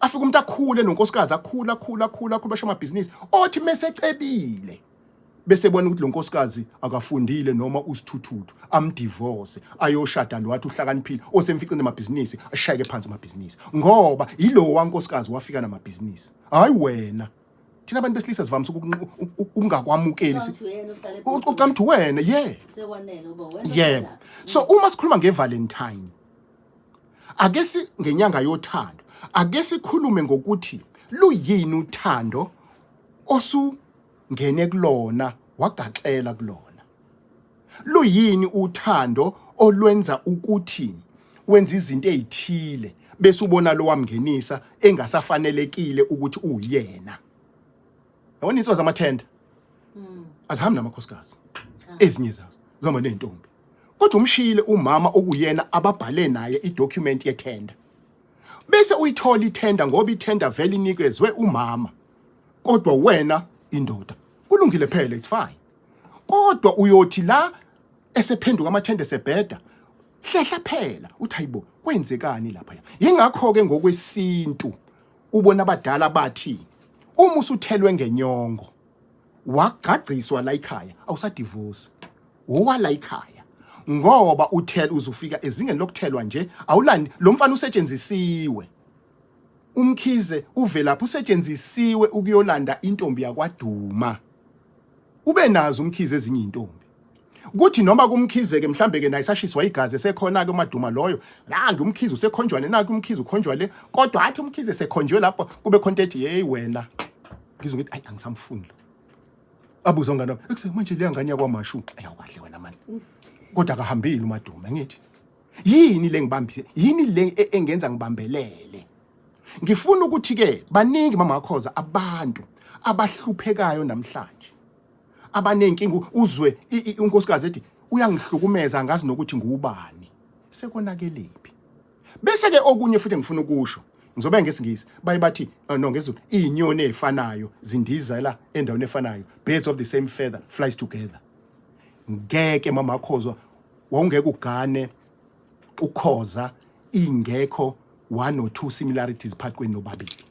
Afike umuntu akhule nonkosikazi akhula akhula akhula akhula basho amabhizinisi othi mesecebile bese bona ukuthi lo nkosikazi akafundile noma usithuthuthu amdivorce ayoshada lo wathi uhlakaniphile osemficile amabhizinisi ashayeke phansi amabhizinisi ngoba yilowo wankosikazi wafika namabhizinisi. Hayi wena, thina abantu besilisa sivamise ukungakwamukeli. Ucamthi wena ye yebo. So uma sikhuluma ngeValentine, ake si ngenyanga yothando, ake sikhulume ngokuthi luyini uthando osungene kulona wagaxela kulona. Luyini uthando olwenza ukuthi wenza izinto ezithile bese ubona lo wamngenisa engasafanelekile ukuthi uyena? Yabona insizwa zamathenda azihambi namakhosikazi, ezinye zazo zihamba nezintombi, kodwa umshiyile umama okuyena ababhale naye idocument yethenda, bese uyithola ithenda ngoba ithenda vele inikezwe umama, kodwa wena indoda kulungile phela, it's fine. Kodwa uyothi la esephenduka amathende sebheda, hlehla phela uthi hayibo, kwenzekani lapha? Yingakho ke ngokwesintu ubona abadala bathi uma usuthelwe ngenyongo wagcagciswa la ekhaya, awusadivorce, owala ekhaya, ngoba uthel uzufika ezingeni lokuthelwa nje awulandi. Lo mfana usetshenzisiwe, uMkhize uvelaphi usetshenzisiwe ukuyolanda intombi yakwaDuma. Ube nazo uMkhize ezinye intombi, kuthi noma kumkhize ke mhlambe ke naye sashiswa igazi esekhona ke uMaduma loyo la ngumkhize usekhonjwane nakho umkhize ukhonjwa le, kodwa athi umkhize sekhonjwe lapho kube khona ethi, "Hey wena," ngizwe ngithi, "Ayi, angisamfuni lo." Abuza umngane wami ekuse manje leya ngane yakwaMashu ayawukahle wena mani, kodwa akahambile uMaduma. Ngithi yini le ngibambise, yini le engenza ngibambelele? Ngifuna ukuthi ke baningi mama Khoza abantu abahluphekayo namhlanje abanenkinga. Uzwe unkosikazi ethi uyangihlukumeza, angazi nokuthi ngubani, sekonakelephi. Bese ke okunye futhi engifuna ukusho, ngizobe ngesiNgisi baye bathi no, ngesiZulu, izinyoni ezifanayo zindizela endaweni efanayo, birds of the same feather flies together. Ngeke mama Khozwa, wawungeke ugane ukhoza ingekho one or two similarities phakathi kwenu nobabili,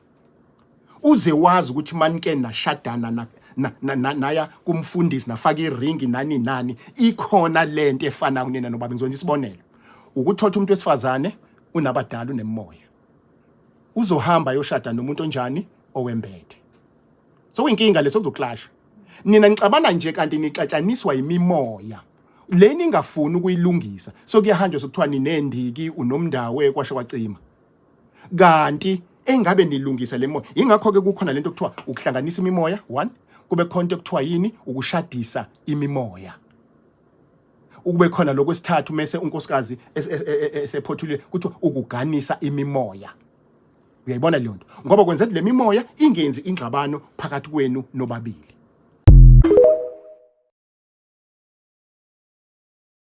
uze wazi ukuthi manike nashadana naya kumfundisi nafaka iringi nani nani, ikhona lento efana kunina nobabili. Ngizonje isibonelo ukuthola umuntu wesifazane unabadala, unemoya, uzohamba ayoshada nomuntu onjani? Owembethe. So kuyinkinga leso, kuzoclasha. Nina nixabana nje kanti nixatshaniswa imimoya le ningafuni ukuyilungisa. So kuyahanjwa sokuthiwa ninendiki, unomndawe, kwasho kwacima, kanti engabe nilungisa le moya. Ingakho ke kukhona lento okuthiwa ukuhlanganisa imimoya one, kube khona into ekuthiwa yini, ukushadisa imimoya, ukube khona lokwesithathu mese unkosikazi esephothulile kuthiwa ukuganisa imimoya. Uyayibona leyo nto? Ngoba kwenza ukuthi le mimoya ingenzi ingxabano phakathi kwenu nobabili.